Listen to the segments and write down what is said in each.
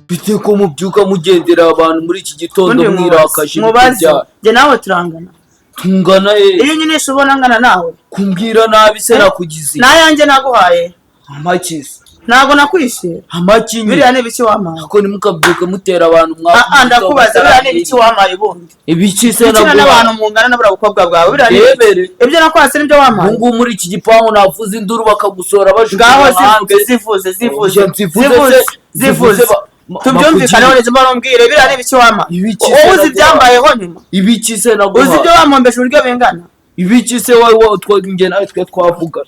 Bite ko mubyuka mugendera abantu muri iki gitondo Ubundi mubaze. mwirakaje? Mubaze. Ibyo Njye nawe turangana. Tungana he? Iyo unyinisha ubona ngana nawe? Kumbwira nabi se Eh? nakugize iki? N'ayanjye naguhaye. Amakizi? Ntabwo nakwishyuye. Amaki? Biriya ni ibiki wampaye? Ko ntimukabyuke mutera abantu. Ah ah, ndakubaza, biriya ni ibiki wampaye ubundi? Ibiki se Ibikina naguhaye? n'abantu mungana na buriya bukobwa bwawe, biriya ni ibiki? Ndebere. Ibyo nakwase nibyo wampaye? Ubu ngubu muri iki gipangu navuza induru bakagusora bajugunya Ngaho hanze. zivuge, zivuze, zivuze. Oya, nzivuze Zivuze. se, Zivuze. zivuze Tubyumvikaneho neza, mbona umbwire biriya ni ibiki wampaye. Ibiki se Wowe uzi naguhaye? ibyambayeho nyuma? Ibiki se Uzi naguhaye? ibyo wampombeje uburyo bingana? Ibiki se wowe? Njye nawe twe twavuga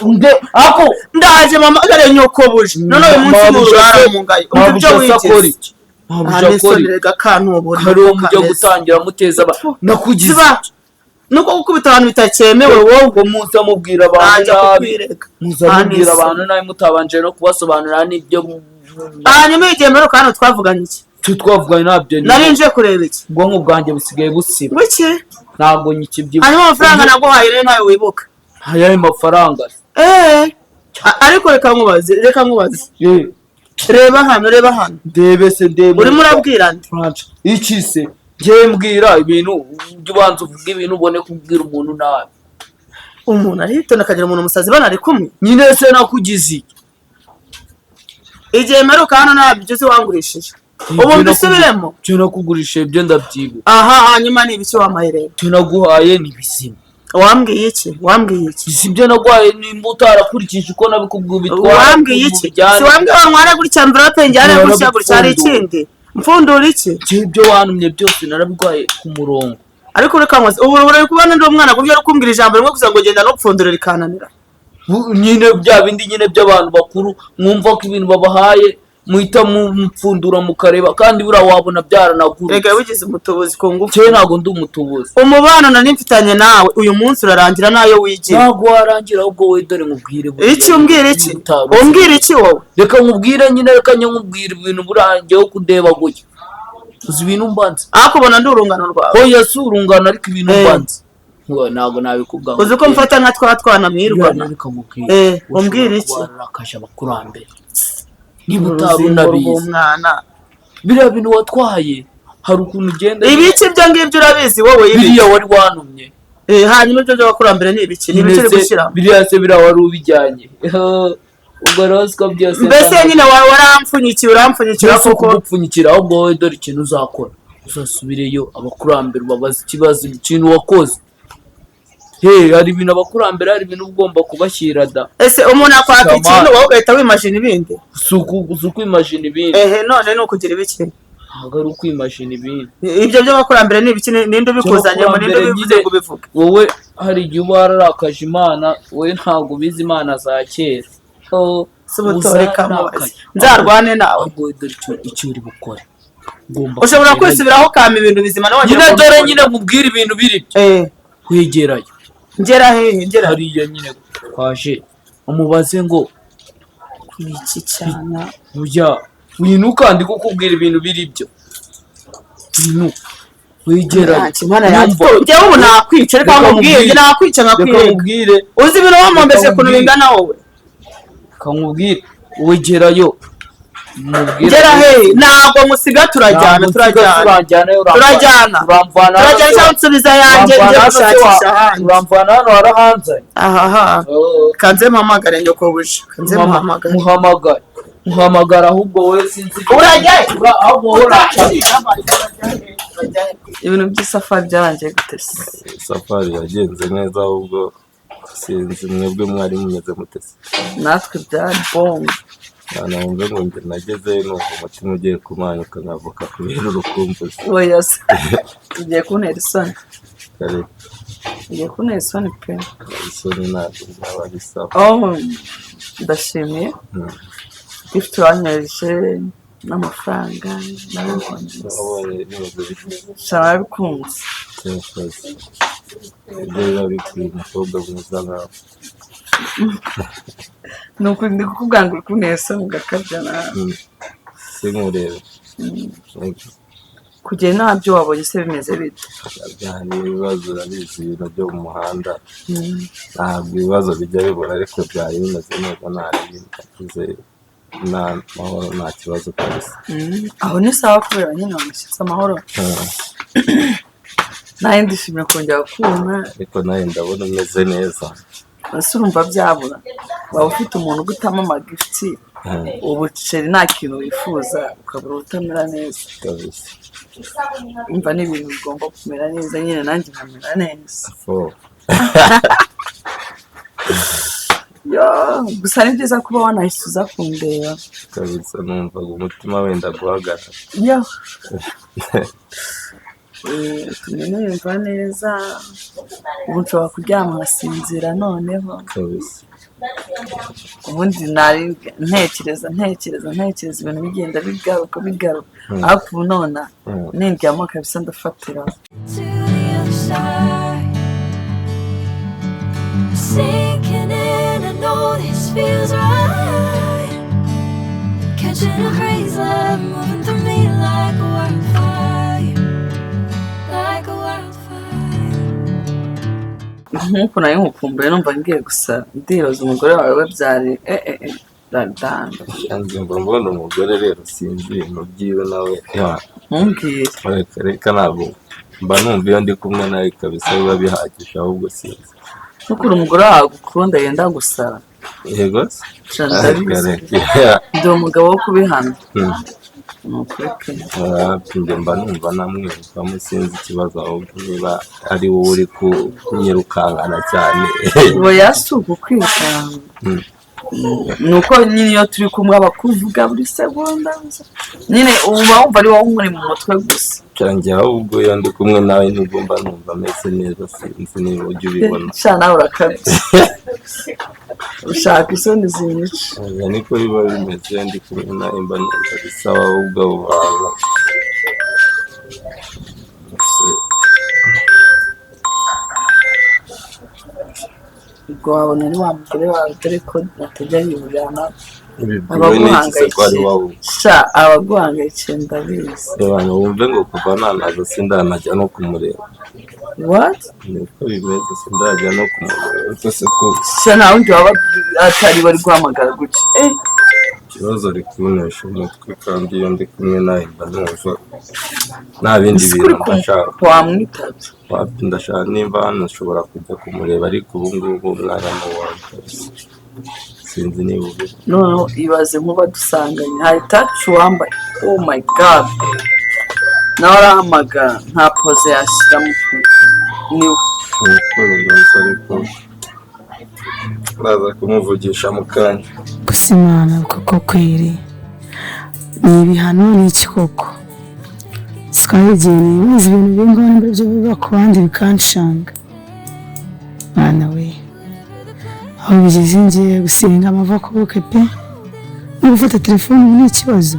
nde ako? Ndaje mama, dore nyokobuje none uyu munsi ni ururara mu ngayo, umva ibyo Mabuja se akora wigize. iki? Mabuja akora iki? Rega kantubura. Kariho mujya gutangira muteza aba nakugize Ziba. Nuko gukubita abantu bitakemewe wowe. Ubwo muza mubwira abantu Najya nabi. kukwirega. Muza mubwira Nta abantu nabi mutabanje no kubasobanurira n'ibyo. Hanyuma igihe mperuka hano twavuganye iki? Twe twavuganye ntabyo. Nari nje kureba iki? Ubwonko bwanjye busigaye busiba. Buke. Ntabwo nyikibyibuka. Hanyuma amafaranga naguhaye rero ntayo wibuka? Ayahe mafaranga? Eee, ariko reka nkubaze, reka nkubaze. Eh, Reba hano, reba hano. Ndebe se, ndebe. Urimo urabwira nde? Franch, iki se njyewe mbwira ibintu, ujye ubanza uvuge ibintu ubone kubwira umuntu nabi. Umuntu aritonda akagira umuntu umusazi banari kumwe. Nyine se nakugize iki? Igihe mperuka hano ntabyo uzi wangurishije, ubu mbisubiremo? Ibyo nakugurishije ibyo ndabyibuka. Aha, hanyuma ni ibiki wampaye rero? Ibyo naguhaye ni bizima. Wambwiye iki? Wambwiye iki? Si ibyo naguhaye, nimba utarakurikije uko nabikubwiye ubitwara. Wambwiye iki? Si wambwiye wantwara gutya envelope, njyane gutya gutya, hari ikindi? Mfundura iki? Ibyo wantumye byose narabiguhaye ku murongo. Ariko reka nkoze ubu uri kubona ndi umwana ku buryo uri kumbwira ijambo rimwe gusa ngo genda no gupfundura rikananira? Nyine bya bindi nyine by'abantu bakuru, mwumva ko ibintu babahaye muhita mupfundura mukareba, kandi buriya wabona byaranagurutse. Rega wigize umutubuzi ku ngufu. Njyewe ntabwo ndi umutubuzi. Umubano nari mfitanye nawe uyu munsi urarangira nayo wigira. Ntabwo warangira, ahubwo wowe dore nkubwire buriya. Iki? Umbwira iki? Utaruzi. Umbwira iki wowe? Reka nkubwire nyine, reka njye nkubwire ibintu burangiyeho kundeba gutya, uzi ibintu mbanza. Ariko ubona ndi urungano rwawe? Hoya, si urungano, ariko ibintu Eh. mbanza ntabwo nabikubwira. Uzi ko mfata nka twa twana mwirwana? Reka nkubwire. Eh, umbwira iki? Ushobora kuba wararakaje abakurambere niba utari Uruzingo unabizi. rw'umwana. Biriya bintu watwaye hari ukuntu ugenda. Ibiki ibyo ngibyo urabizi wowe, ibiki? Biriya wari wantumye. Eh, hanyuma ibyo by'abakurambere ni ibiki? Ni ibiki uri Mbese gushyiramo? Biriya se biriya wari ubijyanye, ubwo rero siko byose. Mbese nyine wawe warampfunyikiye, urampfunyikira. Byose Koko. kugupfunyikira, ahubwo wowe dore ikintu uzakora: uzasubireyo abakurambere ubabaze ikibazo, ikintu wakoze. He, hari ibintu abakurambere, hari ibintu uba ugomba kubashyira da. Ese umuntu akwaka Shamani. ikintu, wowe ugahita wimajina ibindi? Si ukwimajina ibindi. Ehe, none ni ukugira ibiki? Ntabwo ari ukwimajina ibindi. Ibyo by'abakurambere ni ibiki? Ninde ubikuzanyemo? Ninde By'abakurambere ubivuze nyine. ngo ubivuge? Wowe hari igihe uba wararakaje Imana, wowe ntabwo ubizi Imana za kera. Oh, Si ubutore kamubaze. uzarakaye. Nzarwane nawe. Ahubwo wowe dore icyo uri bukore. Ugomba Ushobora kugerayo. kwisubiraho ukama ibintu bizima nawe. Nyine dore nyine nkubwire ibintu biri byo. Eh. Wegerayo. Ngera hehe? Ngera? Hariya nyine twaje, umubaze ngo Ni iki cyana? Burya winuka, ndi kukubwira ibintu biri byo, winuka wegerayo. Imana yanjye. Numva. Njyewe ubu nakwica, reka Reka nkubwire. nkubwire. Njye nakwica Reka nkakwirega. nkubwire. Uzi ibintu wampombeje Reka ukuntu nkubwire. bingana wowe? Reka nkubwire, wegerayo mubwire. Ngera hehe? Ntabwo musiga, turajyana. Turajyana. Turajyana. Turajyana. Uramvana hano Turajyana se cyangwa nsubiza yanjye njye uramvana hano se gushakisha ahandi? Uramvana hano harahanze. Ahaha, kanze mpamagare nyokobuja, kanze muhamagare. Muhamagare, muhamagara, ahubwo wowe sinzi. Urajyayo? Ahubwo wowe uraca. Ibintu by'isafari byarangiye gute se? Safari yagenze neza, ahubwo sinzi mwebwe mwari mumeze mute se? Natwe byari bombe. Mwana, wumve ngo njye nagezeyo numva umutima ugiye kumanyuka nkavuka kubera urukumbuzi. Oya se, ugiye kuntera isoni. Kare. Ugiye kuntera isoni pe. Isoni ntabwo byaba bisaba. Oh, ndashimiye. Gift wanyohereje n'amafaranga nabibonye. Wabonye bimeze bite? Cyane, narabikunze. Cyakoze ibyo biba bikwiye umukobwa mwiza nkawe. Ni ukuri ndi kukubwira ngo uri kuntera isoni ugakabya nawe. Sinkurebe. Kugera ntabyo wabonye se, bimeze bite? Byari ibibazo, urabizi ibintu byo mu muhanda ntabwo ibibazo bijya bibura, ariko byari bimeze neza, nta bindi nagize. Nta mahoro, nta kibazo kabisa. Aho ni sawa, kubera nyine wamushyitse amahoro. Nawe ndishimye kongera kukubona. Ariko nawe ndabona umeze neza. Ese urumva byabura? Waba ufite umuntu ugutamo amagift, ubuceri, nta kintu wifuza, ukabura utamera neza? Kabisa. Umva, ni ibintu bigomba kumera neza nyine, nanjye nkamera neza. Fo. Yo, gusa ni byiza kuba wanahise uza kundeba. Kabisa, numvaga umutima wenda guhagarara. Yo, utumye niyumva neza. Ubu nshobora kuryama nkasinzira noneho. Kabisa. Ubundi nari ntekereza, ntekereza, ntekereza, ibintu bigenda bigaruka, bigaruka, ariko ubu nona nindyama kabisa ndafatira. To the other side. Sinking in, I know this feels right. Catching a breeze, love moving through me like a wildfire, like a wildfire. Nk'uko nari nkukumbuye, numva ngiye gusa ndibaza umugore wawe wabyariye eh radanda. Yanze mba mbona umugore rero, sinzi ibintu byiwe nawe ya. Ntumbwire. Reka reka, ntabwo mba numva iyo ndi kumwe nawe kabisa biba bihagije, ahubwo sinzi. Ntukure umugore wawe agukunda yenda gusara. Yego se. Sha, ndabizi. Reka reka. Ndi umugabo wo kubihamya. Ni ukuri pe. Hafi njye mba numva namwiyumvamo, sinzi ikibazo ahubwo niba ari wowe uri kunyirukankana cyane. Oya, si ukukwirukanka. Ni uko nyine iyo turi kumwe aba akuvuga buri segonda, nyine uba wumva ari wowe umuri mu mutwe gusa. Cyangwa ahubwo iyo ndi kumwe nawe nibwo mba numva meze neza, sinzi niba ujya ubibona. Sha, nawe urakabye, ushaka isoni zinyica. Oya, niko biba bimeze, iyo ndi kumwe nawe mba numva bisaba ahubwo abo bantu. Ubwo wabona ari wa mugore wawe, dore ko atajya yiburira nawe. Ubibwiwe n'iki se ko ari wowe? Sha, abaguhangayikiye, ndabizi. Abantu bumve ngo kuva nanaza sindanajya no kumureba. What? Niko bimeze, sindajya no kumureba, ariko se ko Sha, nta wundi waba atari bari guhamagara gutya. Ikibazo ari kuntesha umutwe, kandi iyo ndi kumwe nawe mba numva nta bindi Ese kuri bintu ndashaka. Wamwitabye? Wapi, ndashaka nimba hano nshobora kujya kumureba, ariko ubu ngubu umwanya ni uwawe kabisa, sinzi niba ubi Noneho ibaze nkuba dusanganye hari tacu wambaye, oh my God, nawe arahamagara nta pose yashyiramo, niwe. Umukuru rwose, ariko ndaza kumuvugisha mu kanya. Gusa Imana koko kweri, ni ibihano ni iki koko? Twari igihe nibaza ibintu bingana nimba byo biba ku bandi bikanshanga. Mwana we, aho bigeze ngiye gusenga amava akuboke pe, no gufata telefone ubu ni ikibazo,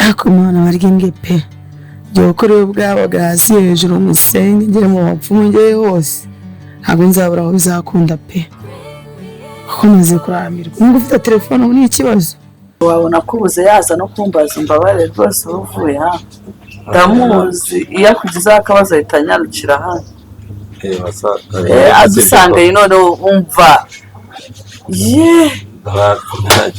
ariko Imana barya pe, jya gukora iyo bwabaga hasi hejuru musenge, ngere mu bapfumu, ngere hose, ntabwo nzabura aho bizakunda pe, kuko maze kurambirwa no gufata telefone ubu ni ikibazo. Wabona ko ubuze yaza no kumbaza, imbabare rwose, uba uvuye hano ndamuzi, iyo akugizeho akabazo ahita anyarukira hano. Adusanganye noneho wumva ye.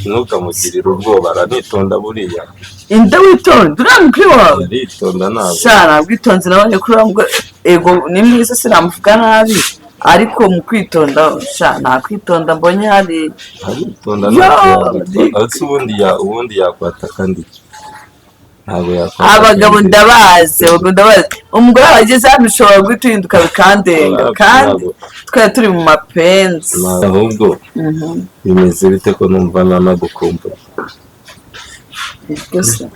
Ntukamugirire ubwoba, aranitonda buriya. Inde witonda? Uriya mukuru wawe? Aritonda ntabwo. Sha, ntabwitonzi nabonye kuri uriya mugore. Ego, ni mwiza, sinamuvuga nabi, ariko mu kwitonda, sha, nta kwitonda mbonye hari. Aritonda. Yo, Ntacyo yagutwara. Ariko ubundi yakwata kandi ntabwo yakwata. Abagabo kandi. Ndabazi, abagabo ndabazi. Umugore wawe ageze hano ushobora guhita uhinduka bikandenga, kandi twari turi mu mapenzi. Ahubwo bimeze bite ko numva nanagukumbuye? Ubwo se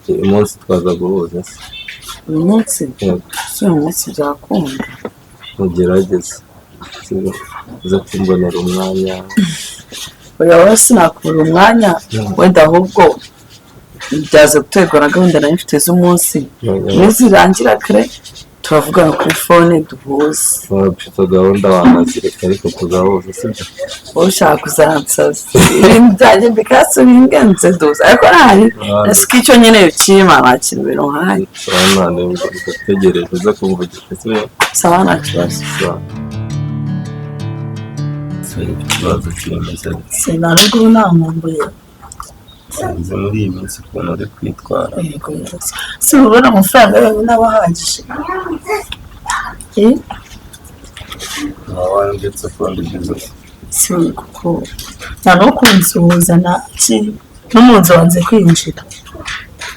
Uyu munsi twaza guhuza se? Uyu munsi? Yego. Si uyu munsi byakunda. Mugerageze, sibyo? Uze kumbonera umwanya. Oya, wowe sinakubura umwanya wenda, ahubwo byaza guterwa na gahunda nari mfite z'umunsi. Nizirangira kare turavugana kuri phone duhuze. Ufite gahunda wanazireka, ariko tugahuza, sibyo? Wowe ushaka kuzansaza, ibintu byanjye bikasubiye duhuze, ariko ntahari ese icyo nkeneye ukimpa, nta kintu biruhaye. Sawa, none ndategereje, uze kumvugisha, sibyo? Sawa, nta kibazo. Sawa. Se ikibazo kimeze? Nta nubwo ubu ntankumbuye? Sinzi muri iyi minsi ukuntu uri kwitwara. Yego, si ubona amafaranga yonyine aba ahagije? Eh? Ntawe ndetse kundi byiza. Si kuko nta no kunsuhuza, nta ki, no mu nzu wanze kwinjira.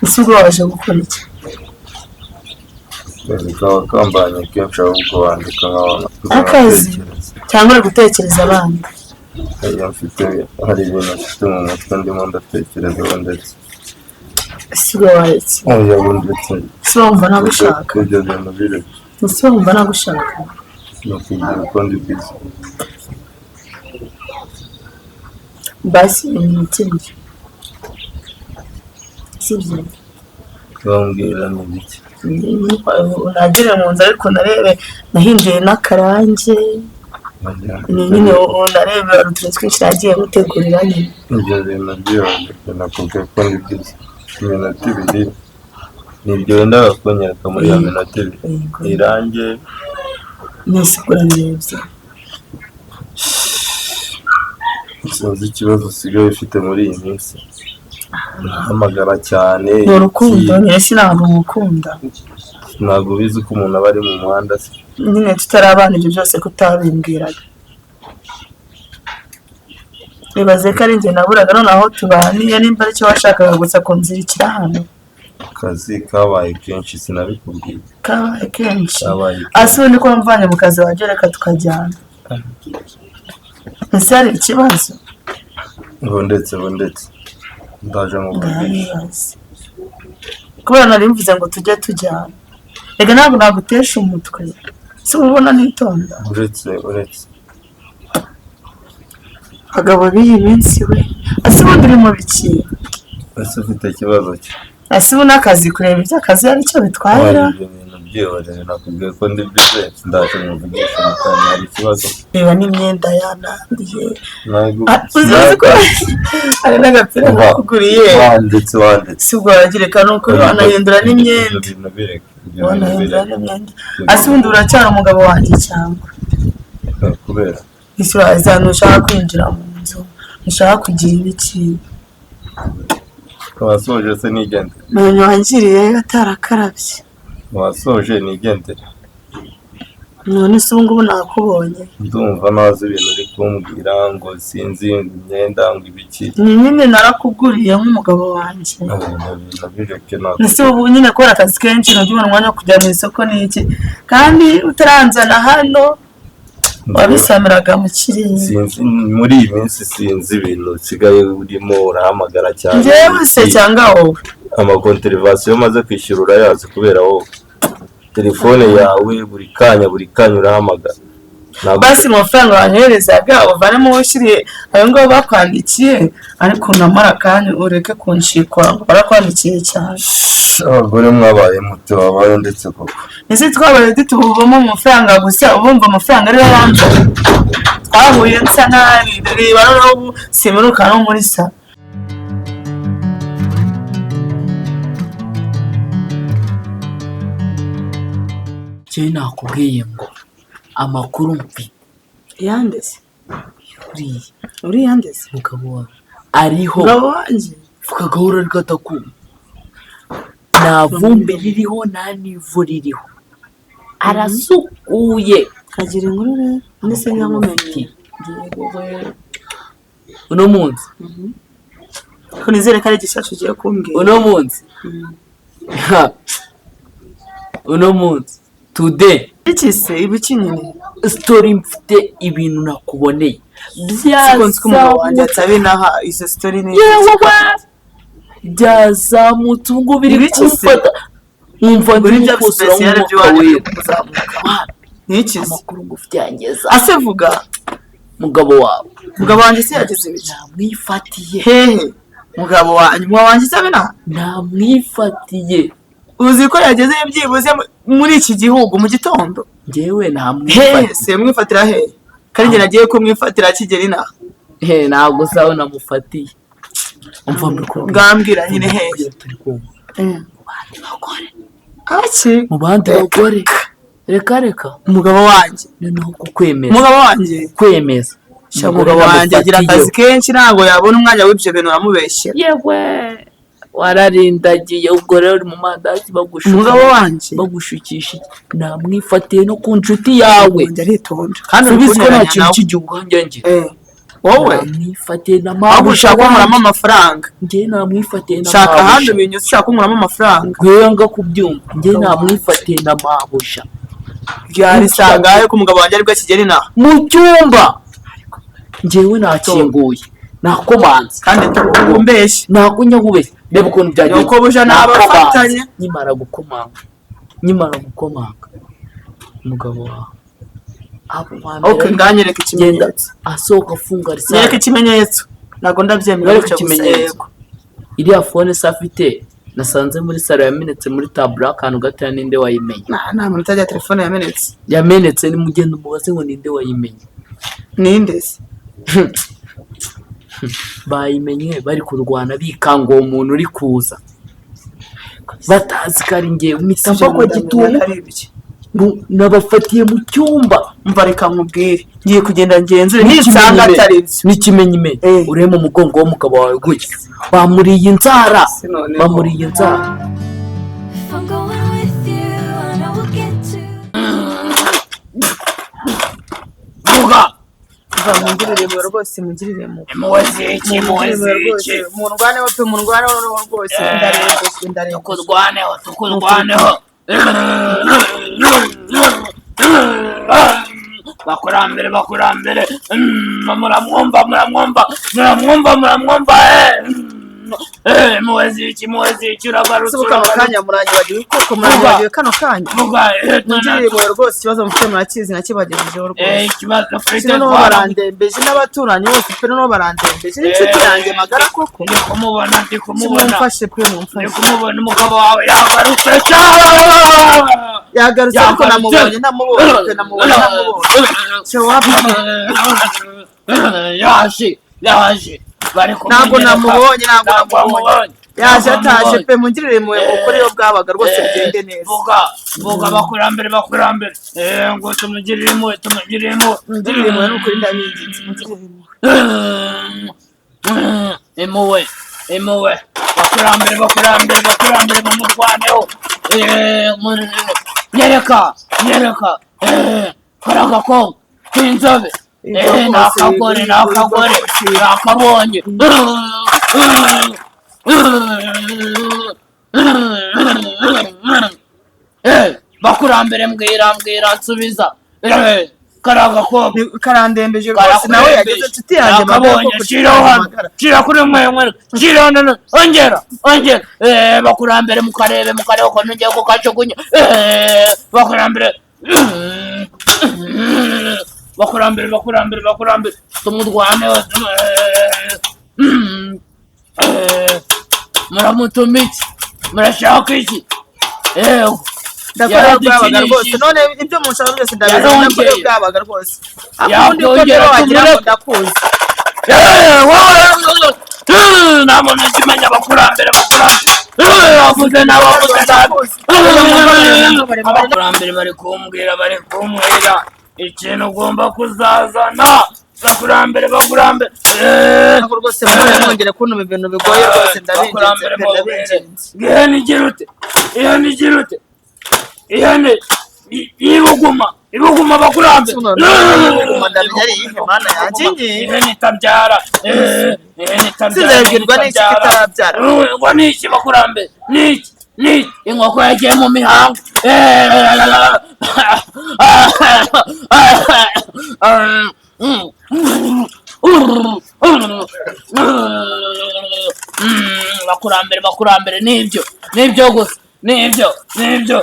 Ese ubwo waje gukora iki? Akazi kaba kambanye kenshi, ahubwo wandika nkabona. Akazi? Cyangwa uri gutekereza abana? Iyo mfite, hari ibintu mfite mu mutwe ndimo ndatekerezaho ndetse. Ese ubwo waretse? Oya, ndetse. Ese wumva nagushaka? Ibyo bintu bireke. Ese wumva nagushaka? Ni ukugira uko ndi busy. Basi iminota 2, sibyo? Bambwira ni ibiki? Nagere mu nzu, ariko narebe nahinduye n'akarange. Ni nyine narebe hari utuntu twinshi nagiye mutegurira nyine. Ibyo bintu byihuse, nakubwiye ko ndi busy. Iminota 2 nibyo wendaga kunyereka muri iyo minota 2? Yego. Irange. Nese urabirebye? Sinzi ikibazo usigaye ufite muri iyi minsi, urahamagara cyane. Ni urukundo nyine, sinabwo ngukunda. Ntabwo ubizi ko umuntu aba ari mu muhanda se? Nyine tutari abana, ibyo byose kutabimbwiraga? Ibaze ko ari njye naburaga, noneho tubaniye, nimba aricyo washakaga gusa kunzirikira hano. Akazi kabaye kenshi, sinabikubwiye? Kabaye kenshi? Kabaye Ase ubundi ko wamvanye mu kazi, wajya reka tukajyana? Ese hari ikibazo? Bundetse, bundetse, ndaje muvugisha. Ndabibaza kubera nari mvuze ngo tujye tujyana. Reka, ntabwo nagutesha umutwe, si ubona nitonda? Uretse, uretse. Abagabo b'iyi minsi we! Ase ubundi uri mu biki? Ese ufite ikibazo cye? Ese ubu n'akazi, kureba iby'akazi hari icyo bitwarira? Ibyo bintu byihorere, nakubwiye ko ndi busy, ndaje muvugisha mu kanya. Hari ikibazo? Reba n'imyenda yanandiye. Ntabwo. Ah, uzi ko hari n'agapira nakuguriye? Wanditse, wanditse. Si ubwo wagireka nuko wanahindura n'imyenda. Ibyo bintu bireke, ibyo bintu Wanahindura bireke. n'imyenda. Ase ubundi uracyari umugabo wanjye cyangwa? Kubera? Ese uraza, ntushaka kwinjira mu nzu, ntushaka kugira ibiki? Wasoje se nigendere? Umuntu wangiriye atarakarabye. Wasoje nigendere? None se ubu ngubu nakubonye? Ndumva ntazi ibintu uri kumbwira, ngo sinzi imyenda, ngo ibiki. Ni nyine narakuguriye nk'umugabo wanjye. Ibyo bintu bireke, ntabwo. Ese ubu nyine kubera akazi kenshi ntujya ubona umwanya wo kujya mu isoko n'iki, kandi utaranzana hano wabisamiraga mu kirere? Sinzi muri iyi minsi, sinzi ibintu usigaye urimo, urahamagara cyane. Njyewe se cyangwa wowe? Amakonterivasiyo maze kwishyura urayazi, kubera wowe. Telefone yawe buri kanya, buri kanya urahamagara. Ntabwo. Basi mu mafaranga wanyoherezaga uvanemo wishyuriye ayo ngayo bakwandikiye, ariko unamara akanya ureke kunshikwa ngo barakwandikiye cyane. Abagore mwabaye muto, wabaye ndetse koko. Ese twabaye dutubamo mu mafaranga gusa? Ubumva amafaranga ariyo yambaye, twahuye nsa nabi, reba noneho ubu simuruka no muri sa. Njyewe nakubwiye ngo amakuru mfite. Yandeze? Uriya. Uriyandeze? Mugabo wawe ariho. Umugabo wanjye? Vuga gahoro ariko atakumva. Nta vumbi ririho, nta n'ivu ririho, arasukuye. Kagira inkuru rero, ndetse nkankumenye. Uno munsi. Ko nizere ko ari igishashi ugiye kumbwira. Uno munsi. Ha. Uno munsi, today. Iki se, ibiki nyine? Story mfite, ibintu nakuboneye. Siko nzi ko umugabo wanjye atabinaha, izo story ni Yewe we, byazamutse ubu ngubu biri Ibiki se? kumfata nkumva Ngo ndimo nibyo kuzura spécial nk'umwuka by'iwanyu wera. biri kuzamuka ni iki se? Amakuru ngufi yangeza. Ase vuga. Mugabo wawe. Umugabo wanjye se yagize ibiki? Namwifatiye. Hehe mugabo wanjye? Umugabo wanjye se abinaha? Namwifatiye. Uzi ko yageze byibuze muri iki gihugu mu gitondo? Njyewe Hehe? namwifatiye. Se mwifatira hehe kandi njye nagiye kumwifatira kigera inaha? He, ntabwo sawa namufatiye. Umva mbikubwire. Bwambwira nyine, hehe? Turi kumva bandi bagore. Abaki? Mu bandi bagore, reka reka. Umugabo wanjye? Noneho kukwemeza. Umugabo wanjye? Kwemeza. Sha, umugabo wanjye agira akazi kenshi, ntabwo yabona umwanya w'ibyo bintu, uramubeshyera. Yewe, wararindagiye. Ubwo rero uri mu mandazi bagushuka. Umugabo wanjye Bagushukisha iki? Namwifatiye no ku nshuti yawe. Wanjye aritonda kandi uri Subizi ko nta kunteranya kintu nawe. cy'igihugu ngira. Eh, wowe Namwifatiye na ahubwo mabuja. ushaka kunkuramo amafaranga. Njye namwifatiye na Shaka ahandi mabuja. ubinyuze, ushaka kunkuramo amafaranga. Gwanga kubyumva, njye namwifatiye na mabuja. Byari sangahe ko umugabo wanjye aribwo akigera inaha? Mu cyumba njyewe nakinguye, nakomanze. Kandi umbeshye. Ntabwo njya nkubeshya, reba ukuntu byagenze. Nuko buja n'abafatanye. Nakomanze. Nkimara gukomanga, umugabo wawe abo wa mbere Ok, nganyereka genda ikimenyetso. Asohoka afunga Nyereka risale. ikimenyetso, ntabwo ndabyemera Nyereka gutyo gusa. ikimenyetso. Yego. Iriya phone se afite nasanze muri salo yamenetse muri taburo akantu gatoya, ninde wayimenye? Nta muntu utagira telefone yamenetse. Yamenetse, nimugenda umubaze ngo ninde wayimenye. Ninde se? Bayimenye bari kurwana, bikanga uwo muntu uri kuza, batazi ko ari njyewe, mpita mbagwa gitumo. Ari ibiki? Nabafatiye mu cyumba. Umva, reka nkubwire, ngiye kugenda ngenzure, nisanga atari ibyo. N'ikimenyimenyi, Eh. urebe mu mugongo w'umugabo wawe gutya, bamuriye inzara. Se noneho. Bamuriye inzara. If I'm going with you, I know we'll get to. Vuga. Umva, mungirire impuhwe rwose, mungirire impuhwe. Impuhwe ziki? Impuhwe Mungirire impuhwe rwose. ziki? Mundwaneho pe, mundwaneho rwose, ndarembye, ndarembye. Tukurwaneho, tukurwaneho. Bakurambere, bakurambere, muramwumva, muramwumva, muramwumva, muramwumva. Impuhwe ziki? Impuhwe ziki? Uragarutse. Se ubu kano Uragarutse. kanya muranyibagiwe koko? Muranyibagiwe kano kanya? Vuga. Mungirire impuhwe rwose, ikibazo mufite murakizi, nakibagejejeho rwose. Ikibazo ufite Noneho barandembeje n'abaturanyi bose pe, noneho barandembeje n'inshuti yanjye magara koko. Ndi kumubona, ndi kumubona. Mumfashe pe, Ndi mumfashe. kumubona, umugabo wawe yagarutse. Yagarutse ariko namubonye, namubonye pe, namubonye, namubonye. Cyo wapi? Yaje, yaje, bari Ntabwo kumunyereka. namubonye, ntabwo Ntabwo namubonye. wamubonye. Yaje Ntabwo ataje wamubonye. pe, mungirire impuhwe, mukore iyo bwabaga rwose bigende neza. Vuga, vuga, bakurambere, bakurambere, ngo tumugirire impuhwe, tumugirire impuhwe. Mungirire impuhwe ni ukuri, ndabinginze, mungirire impuhwe. Impuhwe, impuhwe, bakurambere, bakurambere, bakurambere, mumurwaneho. Nyereka, nyereka. Kari agakobwa k'inzobe. Ni akagore, ni akagore, ni akabonye. Bakurambere, mbwira, mbwira, nsubiza. Kari agakobwa. Karandembeje rwose, nawe yageze, inshuti yanjye magara Nakabonye. koko. Shiraho hano. Magara. Shira kuri mwe mwe, shira hano, ongera, ongera. Bakurambere, mukarebe, mukarebe ukuntu ngiye kukajugunya. Bakurambere, bakurambere, bakurambere, bakurambere, tumurwane. Muramutuma iki? Murashaka iki? Ndakora iyo bwabaga rwose. Yaradukinishije. None ibyo munshaka byose ndabizi. Yarongeye. Ndakora iyo bwabaga rwose, akundi ko Yakongera rero wagira ngo tumureke. ndakuzi. Nta muntu ukimenya abakurambere, bakurambere bavuze n'abavuze nabi. Abakurambere bari kumbwira, bari kumbwira ikintu ugomba kuzazana. Bakurambere, bakurambere. Ntabwo rwose mwongere, mwongere kuntuma ibintu bigoye rwose, ndabinginze Bakurambere, pe, ndabinginze. Ihene igira ute? Ihene igira ute? Ihene ibuguma, ibuguma, abakurambere. Ibuguma ndamenya ari iyihe, Mana yanjye ngiye. Ihene itabyara, ihene itabyara. Sinzabibwirwa n'iki ko itarabyara? Ngo ni iki, bakurambere? Ni iki? Ni iki? Inkoko yagiye mu mihango. Bakurambere, bakurambere, nibyo, nibyo gusa, nibyo, nibyo.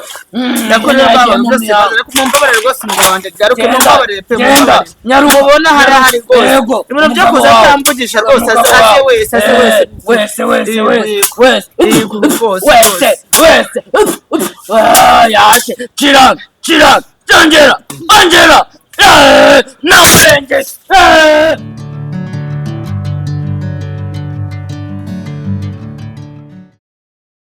Ndakora iyo bwabaga Yagiye mu rwose. mihango. Mumbabarire rwose, umugabo wanjye garuke. Genda, Mumbabarire pe. genda, Mumbabarire. nyaruka. Mubona hari ahari rwose. Yego, Ibintu byo umugabo kuza wawe. atamvugisha rwose, aze Umugabo aze wawe. wese, aze wese. Wese, wese, Yego, wese, yego. wese. Yego, rwose, Wese, wese. Ah, yaje kirana, kirana, ongera, ongera. Nakurengeye.